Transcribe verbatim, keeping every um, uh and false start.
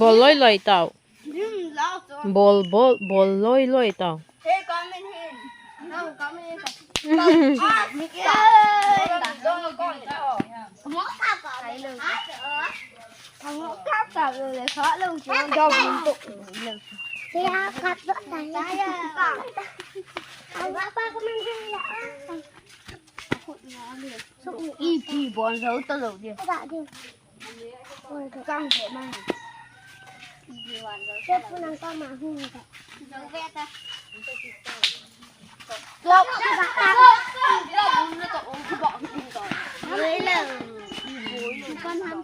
Bol loi loi tao. Bol, bol, bol loi loi tao. Ipi bon zo ta lo dia. Kang je ma. Zo ve ta. Lo. Lo. Lo. Lo. Kan ham.